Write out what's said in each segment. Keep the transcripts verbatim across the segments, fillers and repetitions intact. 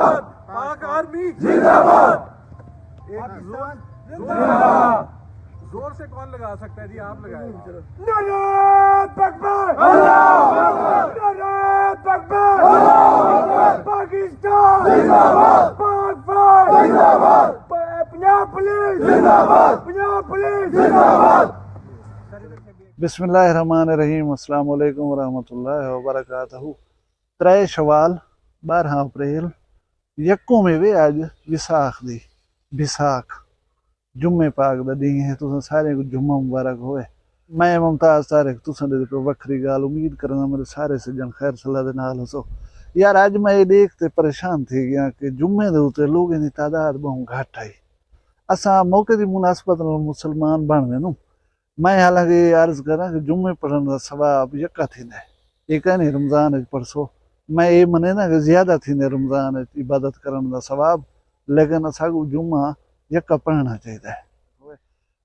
پاک آرمی زندہ باد۔ ایک زور، زور سے کون لگا سکتا ہے جی؟ آپ لگائیں۔ نعرہ تکبیر! اللہ اکبر! نعرہ تکبیر! اللہ اکبر! پاکستان زندہ باد! پاک فوج زندہ باد! پ-، پنجاب پولیس زندہ باد! پنجاب پولیس زندہ باد! بسم اللہ الرحمن الرحیم۔ السلام علیکم ورحمۃ اللہ وبرکاتہ۔ ترے شوال، بارہاں اپریل، یکم وے اڄ وساخ دی، بساکھ، جمعے پاک دا ݙینہہ ہے۔ تساں سارے کوں جمعہ مبارک ہوئے۔ میں ممتاز طارق، تساں دے تے وکھری ڳالھ، امید کرینداں میݙے سارے سڄݨ خیر صلاح دے نال ہوسو۔ یار، اڄ میں اے ݙیکھ تے پریشان تھی ڳیا کہ جمعے دے اتے لوگیں دی تعداد ٻہوں گھٹ آئی۔ اساں موقع دی مناسبت نال مسلمان بݨ ویندوں۔ میں حالانکہ اے عرض کراں کہ جمعے پڑھݨ دا ثواب یکا تھیندا ہے، اے کائنی رمضان اچ پڑھسو۔ میں اے منینداں کہ زیادہ تھیندے رمضان اچ عبادت کرݨ دا ثواب، لیکن اساکوں جمعہ یکا پڑھݨا چاہیدا ہے۔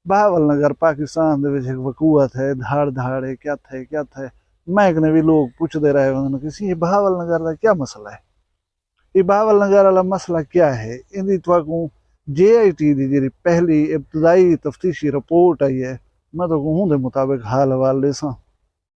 بہاول نگر پاکستان دے وچ ہک وقوع تھئے، دھاڑ دھاڑ ہے، کیا تھئے، کیا تھئے، میں کنے وی لوگ پچھدے رہ ویندن کہ سی بہاول نگر دا کیا مسئلہ ہے؟ اے بہاول نگر والا مسئلہ کیا ہے؟ ایندی تہاکوں جے آئی ٹی دی جیڑھی پہلی ابتدائی تفتیشی رپورٹ آئی ہے، میں تہاکوں اوندے مطابق حال احوال ݙیساں۔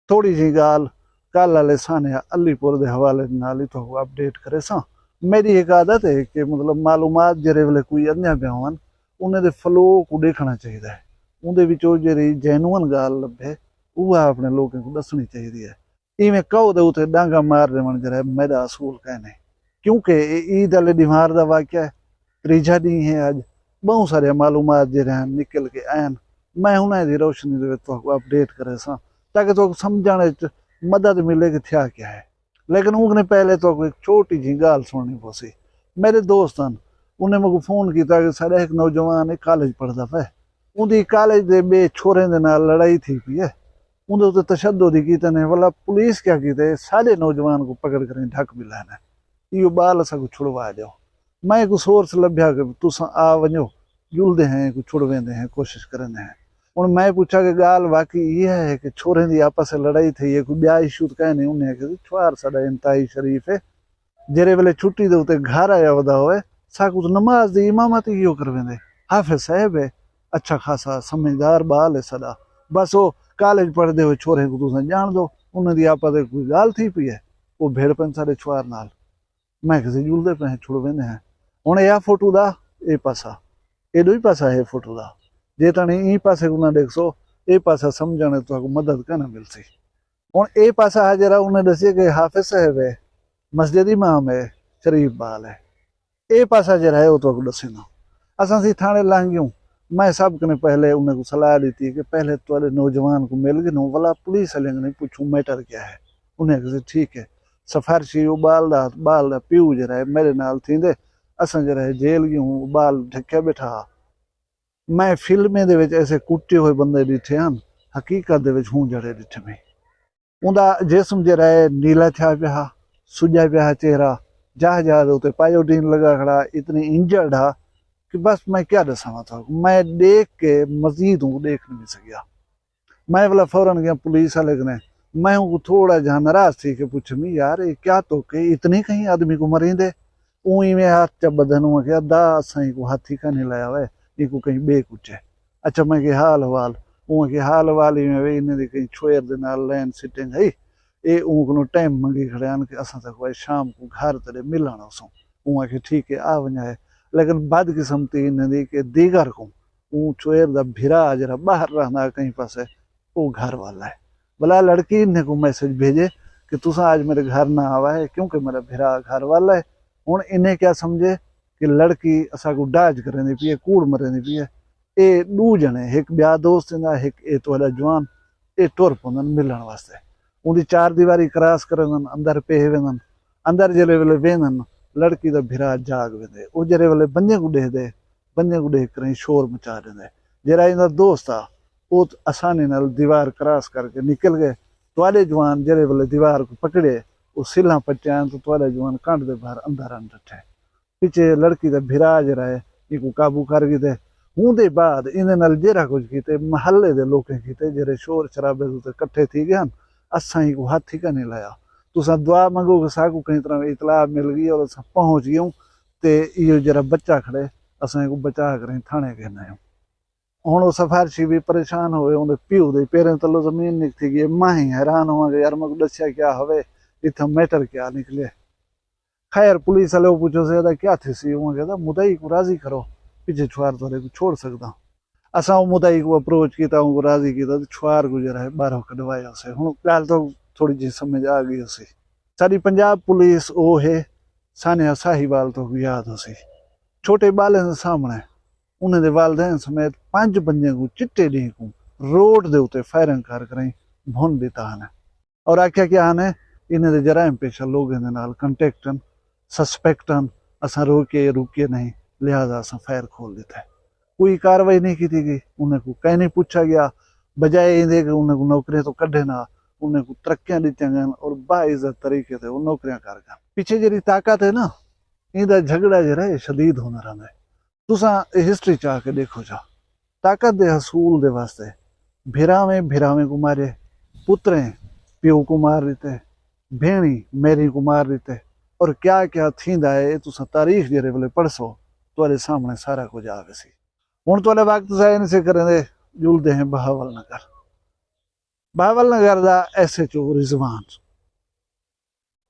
تھوڑی جئی ڳالھ کل والے سانحہ علی پور دے حوالے نال ہی تہاکوں اپڈیٹ کریساں۔ میݙی ہک عادت ہے کہ مطلب معلومات جیڑھے ویلے کوئی اندیاں پیا ہوون، انہیں دے فلو کوں ݙیکھݨا چاہیدا ہے۔ اوندے وچوں جیڑھی جینوئن ڳالھ لبھے، اوہا اپݨے لوکیں کوں ݙسݨی چاہیدی ہے۔ ایویں کہو دے اتے ݙانگا مار ݙیوݨ جیڑھا ہے میݙا اصول کائنی، کیونکہ اے عید والے ݙیہاڑ دا واقعہ ہے، تریجھا ݙینہہ ہے اڄ، ٻہوں سارے معلومات جیڑھے ہن نکل کے آئن، میں انہاں دی روشنی دے وچ تہاکوں اپڈیٹ کریساں تاکہ تہاکوں سمجھݨ وچ مدد ملے کہ تھیا کیا ہے۔ لیکن اوں کنے پہلے تہاکوں ہک چھوٹی جئی ڳالھ سݨݨی پوسی۔ میݙے دوست ہن، انہیں میکوں فون کیتا کہ ساݙا ہک نوجوان ہے، کالج پڑھدا پئے، اوندی کالج دے ٻئے چھوہریں دے نال لڑائی تھی پئی ہے، اوندے اتے تشدد ہی کیتے نے، ولا پولیس کیا کیتے، ساݙے نوجوان کوں پکڑ کریں ڈھک ٻلائے نے۔ ایہو ٻال اساکوں چھڑوا ݙیو۔ میں کوں سورس لبھیا کہ تساں آ ونڄو، ڄلدے ہیں کوں چھڑویندے ہیں، کوشش کریندے ہیں۔ ہݨ میں پچھا کہ ڳالھ واقعی ایہا ہے کہ چھوہریں دی آپس وچ لڑائی تھئی ہے، کوئی ٻیا ایشو تاں کائنی؟ انہیں آکھیا کہ چھوہر ساݙا انتہائی شریف ہے، جیڑھے ویلے چھٹی دے اتے گھر آیا ودا ہوئے، ساکوں تاں نماز دی امامت ایہو کرویندے۔ حافظ صاحب ہے، اچھا خاصا سمجھدار ٻال ہے ساݙا۔ بس او کالج پڑھدے ہوئے چھوہریں کوں تساں ڄاݨدو، انہیں دی آپت اچ کوئی ڳالھ تھی پئی ہے، او بھڑ پئن ساݙے چھوہر نال۔ میں کہسی ڄلدے پئے ہیں، چھڑویندے ہیں۔ ہݨ اے آ فوٹو دا اے پاسا، اے ݙوئی پاسا ہے فوٹو دا۔ جے تاݨی ایں پاسے کوں نہ ݙیکھسو، اے پاسا سمجھݨ اچ تہاکوں مدد کائنی ملسی۔ ہݨ اے پاسا ہا جیڑھا انہیں ݙسیے کہ حافظ صاحب ہے، مسجد امام ہے، شریف ٻال ہے۔ اے پاسا جیڑھا ہے او تہاکوں ݙسینداں۔ اساں سی تھاݨے لنگھ ڳیوں۔ میں سب کنے پہلے انہیں کوں صلاح ݙتی کہ پہلے تہاݙے نوجوان کوں مل گھنوں، ولا پولیس والیاں کنے پچھوں میٹر کیا ہے۔ انہیں آکھیا سی ٹھیک ہے۔ سفر شی او ٻال دا، ٻال دا پیو جیڑھا ہے میݙے نال تھیندے، اساں جیڑھا ہے جیل ڳیوں، او ٻال ڈھکیا ٻیٹھا ہا۔ میں فلمیں دے وچ ایسے کٹے ہوئے بندے ݙٹھے ہن، حقیقت دے وچ ہوں جیڑھے ݙٹھے میں۔ اوندا جسم جیڑھا ہے نیلا تھیا پیا ہا، سجا پیا ہا چہرہ، جاہ جاہ دے اتے پائیوڈین لڳا کھڑا، اتنی انجرڈ ہا کہ بس میں کیا ݙساواں تہاکوں، میں ݙیکھ کے مزید اونکوں ݙیکھ نی سڳیا۔ میں ولا فوراً ڳیا پولیس والے کنے، میں اونکوں تھوڑا جہا ناراض تھی کے پچھمی، یار اے کیا توکے اتنی کہیں آدمی کوں مریندے؟ اوں ایویں ہتھ چا ٻدھن، اوں آکھیا، ادا اساں اینکوں ہتھ ہی کائنی لایا ہوئے، اینکوں کہیں ٻئے کوں چے۔ اچھا میں آکھیا حال احوال، اوں آکھیا حال احوال ایویں وے، انہیں دی کہیں چھوہر دے نال لین سٹنگ ہئی، اے اوں کنوں ٹائم منگی کھڑے ہن کہ اساں تہاکوں اڄ شام کوں گھر تیݙے ملݨ آسوں۔ اوں آکھیا ٹھیک ہے، آ ونڄائے۔ لیکن بدقسمتی انہیں دی کہ دیگر کوں اوں چھوہر دا بھرا جیڑھا ٻاہر رہندا کہیں پاسے، او گھر والا ہے۔ ولا لڑکی انہیں کوں میسج بھیڄے کہ تساں اڄ میݙے گھر نہ آوائے کیونکہ میݙا بھرا گھر والا ہے۔ ہݨ انہیں کیا سمجھے کہ لڑکی اساکوں ڈاج کریندی پئی ہے، کوڑ مریندی پئی ہے۔ اے ݙو ڄݨے، ہک ٻیا دوست ایندا، ہک اے تہاݙا جوان، اے ٹر پوندن ملݨ واسطے۔ اوندی چار دیواری کراس کریندن، اندر پئے ویندن۔ اندر جیڑھے ویلے ویندن، لڑکی دا بھرا جاڳ ویندے۔ او جیڑھے ویلے بندے کوں ݙیہدے، بندے کوں ݙیکھ کریں شور مچا ݙیندے۔ جیڑھا ایندا دوست آ، او تاں آسانی نال دیوار کراس کر کے نکل ڳئے۔ تہاݙے جوان جیڑھے ویلے دیوار کوں پکڑے، او سلھاں پچے آئن تاں تہاݙا جوان کنڈ دے باہر اندھا رن ݙٹھے۔ پچھے لڑکی دا بھرا جیڑھا ہے، اینکوں قابو کر گھدے۔ اوندے بعد ایندے نال جیڑھا کجھ کیتے، محلے دے لوکیں کیتے، جیڑھے شور شرابے دے اتے کٹھے تھی ڳئے ہن، اساں اینکوں ہتھ ہی کائنی لایا۔ تساں دعا منگو کہ ساکوں کہیں طرح اطلاع مل ڳئی اور اساں پہنچ ڳیوں۔ تے ایہو جیرھا بچہ کھڑے، اساں ایکوں بچا کریں تھاݨے گھن آیوں۔ ہݨ او سفارشی وی پریشان ہووے، اوندے پیو دے پیریں تلوں زمین نکھی ڳئی ہے۔ میں ہی حیران ہوواں کہ یار میکوں ݙسیا کیا ہووے، اتھاں میٹر کیا نکلے۔ خیر، پولیس آلے او پچھوسے، ادا کیا تھیسی؟ اوں آکھیا، مدعی کوں راضی کرو، پچھے چھوار تہاݙے کوں چھوڑ سڳداں۔ اساں او مدعی کوں اپروچ کیتا، اونکوں راضی کیتا تے چھوار کوں جیرھا ہے ٻاہروں کڈھوایا ہوسے۔ ہݨ ڳالھ تہاکوں تھوڑی جیہی سمجھ آ ڳئی ہوسی۔ ساݙی پنجاب پولیس او ہے، ثانیہ ساہیوال تہاکوں یاد ہوسی۔ چھوٹے ٻالیں دے سامݨے انہیں دے والدین سمیت پنج بندیاں کوں چٹے ݙینہہ کوں روڈ دے اتے فائرنگ کر کریں بھن ݙتا ہن۔ اور آکھیا کیا ہن، انہیں دے جرائم پیشہ لوگیں دے نال کنٹیکٹ ہن، سسپیکٹ ہن، اساں روکے رکے نہیں، لہذا اساں فائر کھول ݙتا ہے۔ کوئی کاروائی نہیں کیتی ڳئی، انہیں کوں کہیں نہیں پچھا ڳیا، بجائے ایندے کہ انہیں کوں نوکریاں توں کڈھن ہا، انہیں کوں ترقیاں ݙتیاں ڳئن اور باعزت طریقے تے او نوکریاں کر ڳئن۔ پچھے جیڑھی طاقت ہے نا، ایندا جھڳڑا جیڑھا ہے شدید ہوندا رہندا ہے۔ تساں اے ہسٹری چا کے ݙیکھو چا، طاقت دے حصول دے واسطے بھراویں بھراویں کوں مارے، پتریں پیو کوں مار ݙتے، بھیݨیں میریں کوں مار ݙتے، اور کیا کیا تھیندا ہے، اے تساں تاریخ جیڑھے ویلے پڑھسو، تہاݙے سامݨے سارا کجھ آ ویسی۔ ہݨ تہاݙا وقت ضائع نہیں سے کریندے، جلدے ہیں بہاول نگر۔ بہاول نگر the S H O Rizwan,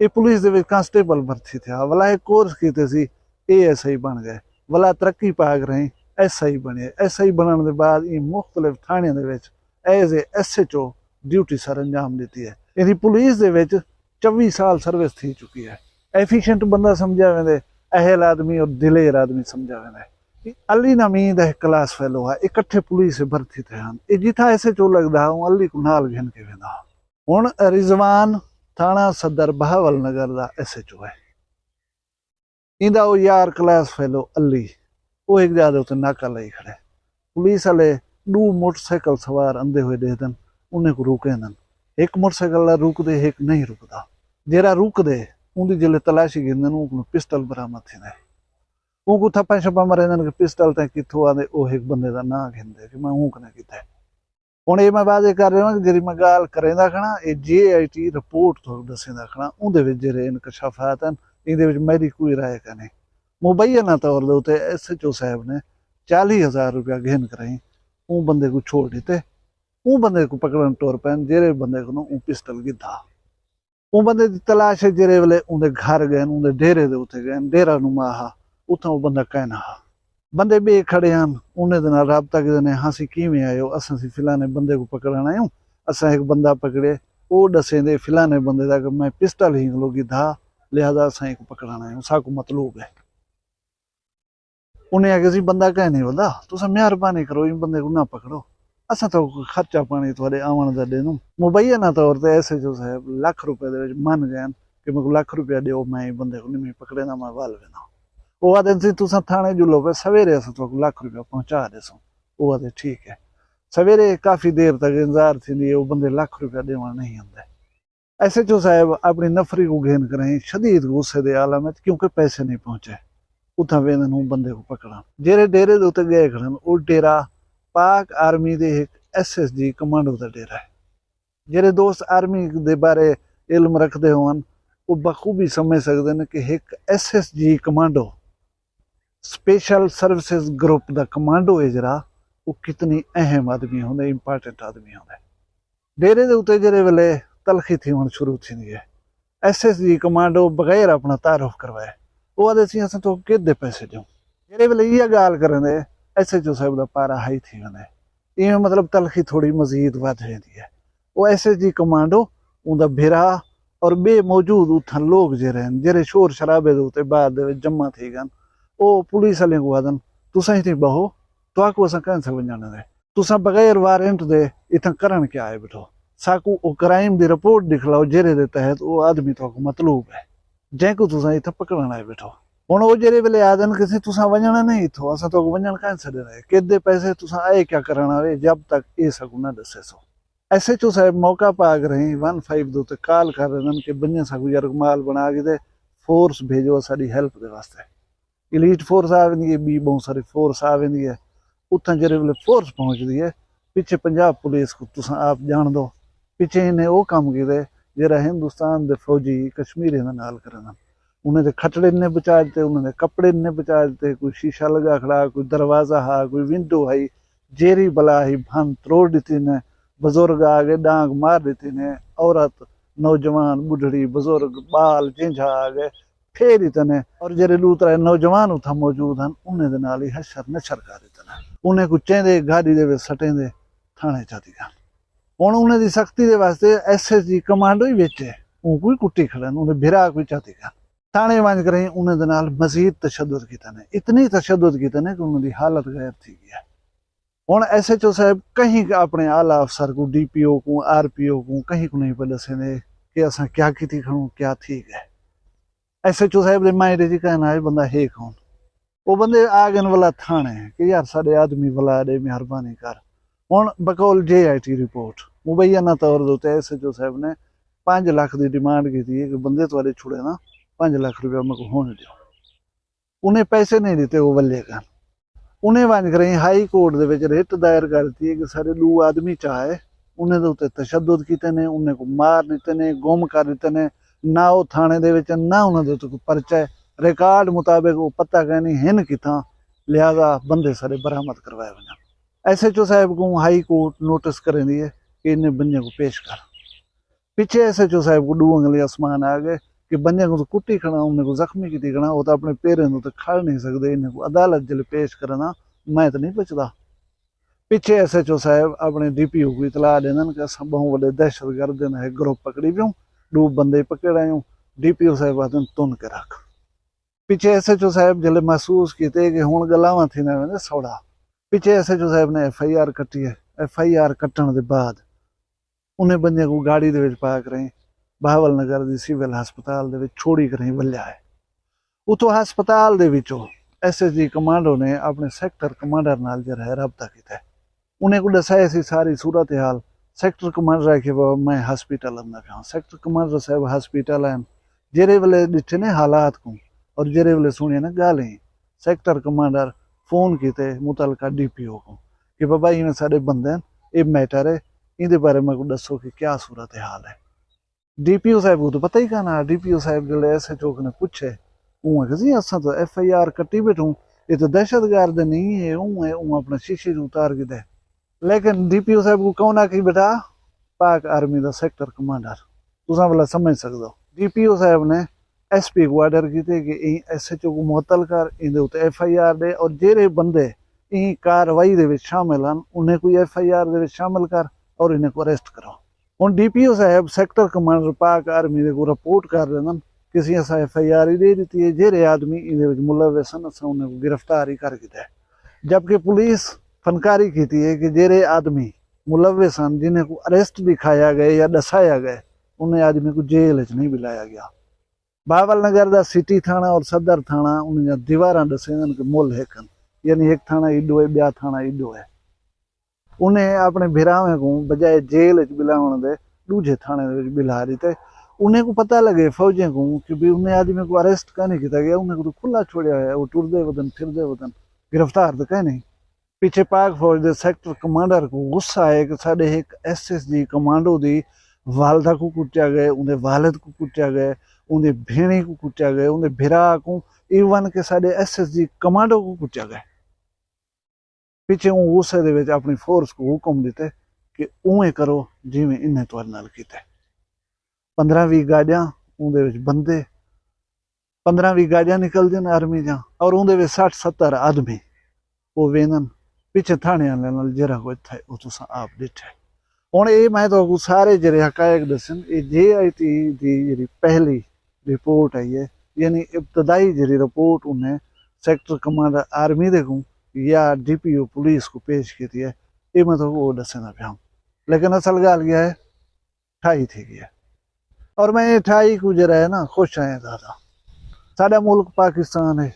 a police دے وچ کانسٹیبل بھرتی تھیا، ولا اے کورس کیتے سی، اے ایس آئی بݨ ڳئے، ولا ترقی پا کریں ایس آئی بݨے۔ ایس آئی بݨݨ دے بعد ایں مختلف تھاݨیاں دے وچ as A S H O duty سر انجام ݙتی ہے۔ ایندی پولیس دے وچ چوی سال سروس تھی چکی ہے۔ ایفیشنٹ بندہ سمجھا ویندے، اہل آدمی اور دلیر آدمی سمجھا ویندے۔ علی نامی دا ہک کلاس فیلو ہا، اکٹھے پولیس بھرتی تھے ہن۔ اے جتھاں ایس ایچ او لڳدا ہا، اوں علی کوں نال گھن کے ویندا ہا۔ ہݨ رضوان تھاݨہ صدر بہاول نگر دا ایس ایچ او ہے۔ ایندا او یار کلاس فیلو علی، او ہک جاہ دے اتے ناکہ لائی کھڑے۔ پولیس آلے ݙو موٹر سائیکل سوار اندے ہوئے ݙیہدن، انہیں کوں روکیندن۔ ہک موٹر سائیکل آلا رکدے، ہک نہیں رکدا۔ جیڑھا رکدے، اوندی جیلے تلاشی گھندن، اوں کوں پسٹل برآمد تھیندے۔ اوں کوں تھپاں شپاں مریندن کہ پسٹل تیں کتھوں آندے، او ہک بندے دا ناں گھندے کہ میں اوں کنے کیتے۔ ہݨ اے میں واضح کر رہا ہاں کہ جیڑھی میں ڳالھ کریندا کھڑا، اے جے آئی ٹی رپورٹ تہاکوں ݙسیندا کھڑا، اوندے وچ جیڑھے انکشافات ہن، ایندے وچ میݙی کوئی رائے کائنی۔ مبینہ طور دے اتے ایس ایچ او صاحب نے چالیہہ ہزار روپیہ گھن کرائیں اوں بندے کوں چھوڑ ݙتے۔ اوں بندے کوں پکڑݨ ٹر پئن، جیڑھے بندے کنوں اوں پسٹل گھدا۔ اوں بندے دی تلاش ہے، جیڑھے ویلے اوندے گھر ڳئن، اوندے ڈیرے دے اتے ڳئن، ڈیرہ نما ہا، اتھاں او بندہ کائنا ہا۔ بندے ٻئے کھڑے ہن، انہیں دے نال رابطہ کیتے نے، ہاسی کیویں آئے ہو؟ اساں سی فلانے بندے کوں پکڑݨ آئے ہوں، اساں ہک بندہ پکڑے، او ݙسیندے فلانے بندے دا کہ میں پسٹل ہی کولوں گھدا، لہذا اساں ایکوں پکڑݨ آئے ہوں، ساکوں مطلوب ہے۔ انہیں آکھیا سی، بندہ کہیں نہیں ولدا، تساں مہربانی کرو، ایں بندے کوں نہ پکڑو، اساں تہاکوں خرچہ پاݨی تہاݙے آوݨ دا ݙیندوں۔ مبینہ طور تے ایس ایچ او صاحب لکھ روپے دے وچ من ڳئن کہ میکوں لکھ روپیہ ݙیو، میں ایں بندے کوں نمی پکڑینداں، میں ول وینداں۔ او آہدن سی، تساں تھاݨے ڄلو پئے، سویرے اساں تہاکوں لکھ روپیہ پہنچا ݙیسوں۔ او آہدے، ٹھیک ہے۔ سویرے کافی دیر تک انتظار تھیندی ہے، او بندے لکھ روپیہ ݙیوݨ نہیں آندے۔ ایس ایچ او صاحب اپݨی نفری کوں گھن کرائیں شدید غصے دے عالم وچ، کیونکہ پیسے نہیں پہنچے، اتھاں ویندن اوں بندے کوں پکڑݨ۔ جیڑھے ڈیرے دے اتے ڳئے کھڑن، او ڈیرہ پاک آرمی دے ہک ایس ایس جی کمانڈو دا ڈیرہ ہے۔ جیڑھے دوست آرمی دے بارے علم رکھدے ہوون، او بخوبی سمجھ سڳدن کہ ہک S S G commando, special services group دا کمانڈو ہے جیڑھا، او کتنی اہم آدمی ہوندے، امپورٹنٹ آدمی ہوندے۔ ڈیرے دے اتے جیڑھے ویلے تلخی تھیوݨ شروع تھیندی ہے، ایس ایس جی کمانڈو بغیر اپݨا تعارف کروائے او آہدے سی، اساں تہاکوں کیت دے پیسے ݙیوں۔ جیڑھے ویلے ایہا ڳالھ کریندے، ایس ایچ او صاحب دا پارا ہائی تھی ویندے۔ ایویں مطلب تلخی تھوڑی مزید ودھ ویندی ہے۔ او ایس ایس جی کمانڈو، اوندا بھرا اور ٻئے موجود اتھاں لوک جیڑھے ہن، جیڑھے شور شرابے دے اتے بعد دے وچ جمع تھی ڳئن، او پولیس آلیاں کوں آہدن، تساں اتھیں ٻہو، تہاکوں اساں کہیں سے ونڄݨ ݙے۔ تساں بغیر وارنٹ دے اتھاں کرݨ کیا آئے ٻیٹھو؟ ساکوں او کرائم دی رپورٹ ݙکھلاؤ، جیڑھے دے تحت او آدمی تہاکوں مطلوب ہے، جینکوں تساں اتھاں پکڑݨ آئے ٻیٹھو۔ ہݨ او جیڑھے ویلے آہدن کہ سی، تساں ونڄݨا نہیں اتھوں، اساں تہاکوں ونڄݨ کائنی سݙے رہے، کیت دے پیسے تساں آئے کیا کرݨ آئے، جب تک اے ساکوں نہ ݙسیسو۔ ایس ایچ او صاحب موقع پا کرائیں ون فائیو دے اتے کال کر ݙیندن کہ بنجاں ساکوں یرغمال بݨا گھدے، فورس بھیجو اساݙی ہیلپ دے واسطے۔ ایلیٹ فورس آ ویندی ہے، ٻی ٻہوں ساری فورس آ ویندی ہے۔ اتھاں جیڑھے ویلے فورس پہنچدی ہے، پچھے پنجاب پولیس کوں تساں آپ ڄاݨدو، پچھے انہیں او کم کیتے جیڑھا ہندوستان دے فوجی کشمیریاں دے نال کریندن۔ انہیں دے کھٹڑے نے بچا تے، انہیں دے کپڑے نے بچا تے۔ کوئی شیشہ لگا کھڑا، کوئی دروازہ ہا، کوئی ونڈو ہئی، جیری بلا ہی بھن تروڑ ݙتی نے۔ بزرگ آ ڳئے، ݙانگ مار ݙتی نے۔ عورت، نوجوان، ٻڈھڑی، بزرگ، ٻال جینجھا آ ڳئے، پھیر ݙتے نے۔ اور جیرھے ݙو ترائے نوجوان اتھاں موجود ہن، انہیں دے نال ہی حشر نشر کر ݙتے نے۔ انہیں کوں چیندے، گاݙی دے وچ سٹیندے تھاݨے چاتی ڳن۔ ہݨ انہیں دی سختی دے واسطے ایس ایس جی کمانڈو ہی وچ ہے، اوں کوں ہی کٹی کھڑن، انہیں بھرا کوں ہی چاتی ڳن۔ تھاݨے ونڄ کریں انہیں دے نال مزید تشدد کیتے نے، اتنی تشدد کیتے نے کہ انہیں دی حالت غیر تھی ڳئی ہے۔ ہݨ ایس ایچ او صاحب کہیں اپݨے اعلیٰ افسر کوں، ڈی پی او کوں، آر پی او کوں، کہیں کوں نہیں پئے ݙسیندے کہ اساں کیا کیتی کھڑوں، کیا تھی ڳئے۔ ایس ایچ او صاحب دے مائنڈ اچ کائناں ہے بندہ ہے کون۔ او بندے آ ڳئن ولا تھاݨے کہ یار ساݙے آدمی ولا ݙے، مہربانی کر۔ ہݨ بقول جے آئی ٹی رپورٹ، مبینہ طور دے اتے ایس ایچ او صاحب نے پنج لکھ دی ڈیمانڈ کیتی ہے کہ بندے تہاݙے چھڑے نا، پنج لکھ روپیہ میکوں ہݨ ݙیو۔ انہیں پیسے نہیں ݙتے، او ولے ڳن۔ انہیں ونڄ کریں ہائی کورٹ دے وچ رٹ دائر کر ݙتی ہے کہ ساݙے ݙو آدمی چاہے، انہیں دے اتے تشدد کیتے نے، انہیں کوں مار ݙتے نے، گم کر ݙتے نے، نہ او تھاݨے دے وچ، نہ انہیں دے اتے کوئی پرچہ ہے۔ ریکارڈ مطابق او پتہ کائنی ہن کتھاں، لہذا بندے ساݙے برآمد کروائے ونڄن۔ ایس ایچ او صاحب کوں ہائی کورٹ نوٹس کریندی ہے کہ انہیں بندیاں کوں پیش کر۔ پچھے ایس ایچ او صاحب کوں ݙو انگلیں اسمان آ ڳئے کہ بندیاں کوں تاں کٹی کھڑا، انہیں کوں زخمی کیتی کھڑا، او تاں اپݨے پیریں دے اتے کھڑ نہیں سڳدے، انہیں کوں عدالت جلے پیش کرݨا، میں تاں نہیں بچدا۔ پچھے ایس ایچ او صاحب اپݨے ڈی پی او کوں اطلاع ݙیندن کہ اساں ٻہوں وݙے دہشت گردیں دا ہک گروپ پکڑی پیوں، ݙو بندے پکڑ آئیوں۔ ڈی پی او صاحب آہدن تن کے رکھ۔ پچھے ایس ایچ او صاحب جلے محسوس کیتے کہ ہݨ ڳلاواں تھیندیاں ویندے سوڑا، پچھے ایس ایچ او صاحب نے ایف آئی آر کٹی ہے۔ ایف آئی آر کٹݨ دے بعد انہیں بندیاں کوں گاڑی دے وچ پا کریں بہاول نگر دی سول ہسپتال دے وچ چھوڑی کریں ولیا ہے۔ اتھوں ہسپتال دے وچوں ایس ایس جی کمانڈو نے اپݨے سیکٹر کمانڈر نال جیرھا ہے رابطہ کیتا ہے۔ انہیں کوں ݙسائے سی ساری صورتحال۔ سیکٹر کمانڈر آکھے، بابا میں ہسپتال آندا پیاں۔ سیکٹر کمانڈر صاحب ہسپتال آئن، جیرھے ویلے ݙٹھے نے حالات کوں اور جیرھے ویلے سُݨیاں نے ڳالھیں، سیکٹر کمانڈر فون کیتے متعلقہ ڈی پی او کوں کہ بابا ایویں ساݙے بندے ہن، اے میٹر ہے، ایندے بارے میکوں ݙسو کہ کیا صورتحال ہے۔ ڈی پی او صاحب کوں تاں پتہ ہی کائنا۔ ڈی پی او صاحب جلے ایس ایچ او کنے پچھے، اوں آکھیا سی اساں تاں ایف آئی آر کٹی ٻیٹھوں، اے تاں دہشت گرد نہیں ہے، اوں ہے، اوں اپݨا شیشے جو اتار گھدا ہے۔ لیکن ڈی پی او صاحب کوں کون آکھی ٻیٹھا؟ پاک آرمی دا سیکٹر کمانڈر۔ تساں ولا سمجھ سڳدو۔ ڈی پی او صاحب نے ایس پی کوں آرڈر کیتے کہ ایں ایس ایچ او کوں معطل کر، ایندے اتے ایف آئی آر ݙے اور جیرھے بندے ایں کارروائی دے وچ شامل ہن، انہیں کوں ایف آئی آر دے وچ شامل کر اور انہیں کوں اریسٹ کرو۔ ہݨ ڈی پی او صاحب سیکٹر کمانڈر پاک آرمی دے کوں رپورٹ کر ݙیندن کہ اسی اساں ایف آئی آر ہی ݙے ݙتی ہے، جیرھے آدمی ایندے وچ ملوث ہن اساں انہیں کوں گرفتار ہی کر گھدا ہے۔ جبکہ پولیس فنکاری کیتی ہے کہ جیرھے آدمی ملوث ہن، جنہیں کوں اریسٹ ݙکھایا ڳئے یا ݙسایا ڳئے، انہیں آدمی کوں جیل وچ نہیں ٻلایا ڳیا۔ بہاول نگر دا سٹی تھاݨہ اور صدر تھاݨہ انہیں دیاں دیواراں ݙسیندن کہ مل ہک ہن، یعنی ہک تھاݨہ ایݙو ہے، ٻیا تھاݨہ ایݙو ہے۔ انہیں اپݨے بھراویں کوں بجائے جیل وچ ٻلاوݨ دے ݙوجھے تھاݨے دے وچ ٻلا ݙتے۔ انہیں کوں پتہ لڳے فوجیں کوں کہ بھی انہیں آدمی کوں اریسٹ کائنی کیتا ڳیا، انہیں کوں تاں کھلا چھوڑیا ہویا ہے، او ٹردے ودن، پھردے ودن، گرفتار تاں کائنی۔ پچھے پاک فوج دے سیکٹر کمانڈر کوں غصہ آئے کہ ساݙے ہک ایس ایس جی کمانڈو دی والدہ کوں کٹیا ڳئے، اوندے والد کوں کٹیا ڳئے، اوندی بھیݨیں کوں کٹیا ڳئے، اوندے بھرا کوں، ایون کہ ساݙے ایس ایس جی کمانڈو کوں کٹیا ڳئے۔ پچھے اوں غصے دے وچ اپݨی فورس کوں حکم ݙتے کہ اونویں کرو جیویں انہیں تہاݙے نال کیتے۔ پندرہ ویہہ گاݙیاں، اوندے وچ بندے، پندرہ ویہہ گاݙیاں نکلدین آرمی دیاں اور اوندے وچ سٹھ ستر آدمی او ویندن۔ پچھے تھاݨے آلیاں نال جیرھا کجھ تھئے او تساں آپ ݙٹھے۔ ہݨ اے میں تہاکوں سارے جیرھے حقائق ݙسن، اے جے آئی ٹی دی جیرھی پہلی رپورٹ آئی ہے، یعنی ابتدائی جیرھی رپورٹ انہیں سیکٹر کمانڈر آرمی دے کوں یا ڈی پی او پولیس کوں پیش کیتی ہے، اے میں تہاکوں او ݙسیندا پیاں۔ لیکن اصل ڳالھ کیا ہے؟ ٹھائی تھی ڳئی ہے۔ اور میں اے ٹھائی کوں جیرھا ہے نا خوش آئیں زیادہ۔ ساݙا ملک پاکستان ہے،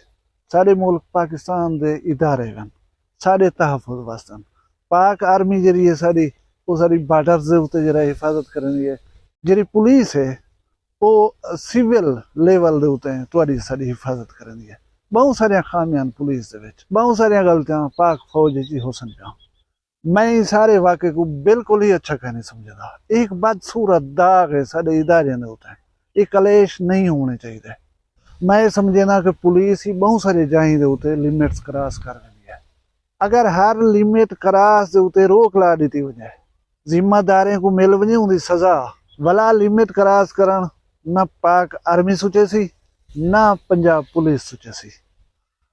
ساݙے ملک پاکستان دے ادارے ہن، ساݙے تحفظ واسطے ہن۔ پاک آرمی جیرھی ہے ساݙی، او ساݙی بارڈرز دے اتے جیرھا حفاظت کریندی ہے۔ جیرھی پولیس ہے، او سول لیول دے اتے تہاݙی ساݙی حفاظت کریندی ہے۔ ٻہوں ساریاں خامیاں ہن پولیس دے وچ، ٻہوں ساریاں غلطیاں پاک فوج وچ ہی ہوسن پیاں۔ میں ایں سارے واقعے کوں بالکل ہی اچھا کائنی سمجھدا۔ اے ہک بدصورت داغ ہے ساݙے اداریاں دے اتے۔ اے کلیش نہیں ہووݨے چاہیدے۔ میں سمجھینداں کہ پولیس ہی بہوں سارے جاہیں دے اتے لمٹس کراس کر ویندی ہے۔ اگر ہر لمٹ کراس دے اتے روک لا ڈتی ونجے، ذمہ داریں کو مل ونجے اوندی سزا، ولا لمٹ کراس کرن نہ پاک آرمی سوچے سی، نہ پنجاب پولیس سوچے سی۔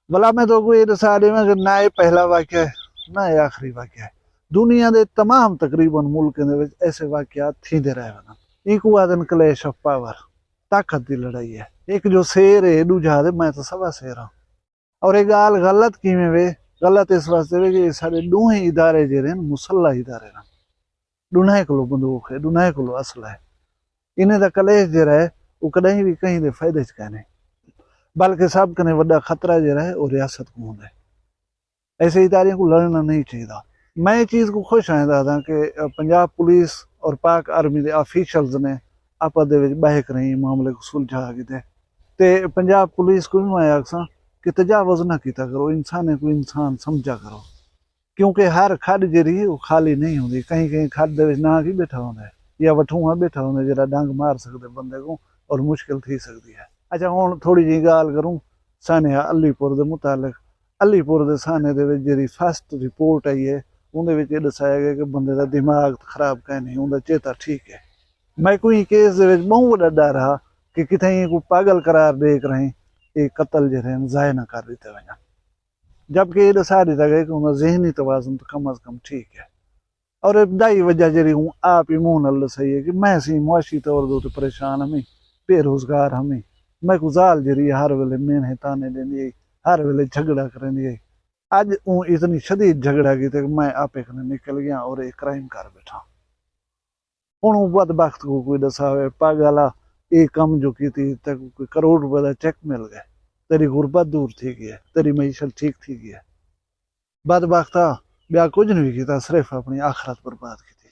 ولا میں تو کو یہ دسا دیواں کہ نہ یہ پہلا واقعہ ہے، نہ یہ آخری واقعہ ہے۔ دنیا دے تمام تقریباً ملکیں دے وچ ایسے واقعات تھیندے رہے ونن۔ اینکو آدن کلیش آف پاور، طاقت دی لڑائی ہے۔ ایک جو شیر ہے، ݙوجھا آہدے میں تو سوا شیر ہاں۔ اور یہ گال غلط کیویں وے؟ غلط اس واسطے وے کہ یہ سارے ݙوہیں ادارے جڑے ہیں مسلح ادارے ہیں۔ ݙونہیں کولو بندوق ہے، ݙونہیں کولو اسلحہ ہے۔ انہیں دا کلیش جڑا ہے، وہ کدیں بھی کہیں دے فائدے چ کائنی، بلکہ سب کنے وڈا خطرہ جڑا ہے وہ ریاست کو ہوندا ہے۔ ایسے اداریاں کو لڑنا نہیں چاہیے۔ میں یہ چیز کو خوش آئیں دادا کہ پنجاب پولیس اور پاک آرمی دے آفیشلز نے آپس دے وچ بہک رہی معاملے کو سلجھا کیتے۔ تے پنجاب پولیس کو بھی میں آکھساں کہ تجاوز نہ کیتا کرو، انسانیں کو انسان سمجھا کرو، کیونکہ ہر کھڈ جڑی ہے وہ خالی نہیں ہوندی۔ کہیں کہیں کھڈ دے وچ نہ کی بیٹھا ہوندا ہے یا وٹھواں بیٹھا ہوندا ہے، جڑا ڈنگ مار سکدے بندے کو اور مشکل تھی سکدی ہے۔ اچھا، ہن تھوڑی جی گال کروں سانحہ علی پور دے متعلق۔ علی پور دے سانحے دے وچ جڑی فرسٹ رپورٹ آئی ہے، اوندے وچ یہ دسایا گیا کہ بندے دا دماغ خراب کائنی، اوندا چیتا ٹھیک ہے۔ میں کو ایں کیس دے وچ بہوں وڈا ڈر ہا کہ کتھائیں کو پاگل قرار دے کرائیں، یہ قتل جڑے ہیں ضائع نہ کر دیتے ونجن، جبکہ یہ دسا دیتا گیا کہ انہاں ذہنی توازن تو کم از کم ٹھیک ہے۔ اور ابتدائی وجہ جڑی ہوں آپ ہی منہ نال دسائی ہے کہ میں سی معاشی طور دے تے پریشان ہمی، بے روزگار ہمی، میں کو زال جڑی ہر ویلے میݨے تانے ݙیندی ہئی، ہر ویلے جھگڑا کریندی ہئی۔ اڄ اوں اتنی شدید جھگڑا کیتے کہ میں آپے کنے نکل ڳیاں اور اے کرائم کر ٻیٹھاں۔ ہݨ اوں بدبخت کوں کوئی ݙساوے، پاڳل آ، اے کم جو کیتی تیکوں کوئی کروڑ روپے دا چیک مل ڳئے، تیݙی غربت دور تھی ڳئی ہے، تیݙی معیشت ٹھیک تھی ڳئی ہے۔ بدبخت آ، ٻیا کجھ نوی کیتا، صرف اپݨی آخرت برباد کیتی۔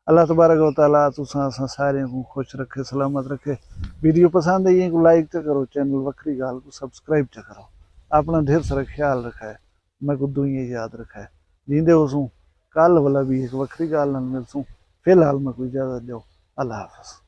اللہ تبارک و تعالیٰ تساں اساں سارے کوں خوش رکھے، سلامت رکھے۔ ویڈیو پسند آئی ہے کو لائک چا کرو، چینل وکھری ڳالھ کو سبسکرائب چا کرو۔ اپݨا ڈھیر سارا خیال رکھے، میں کو دعائیں یاد رکھے۔ جیندے ہوسوں، کل ولا بھی ایک وکھری ڳالھ نال ملسوں۔ فی الحال میں کو اجازت ݙیو، اللہ حافظ۔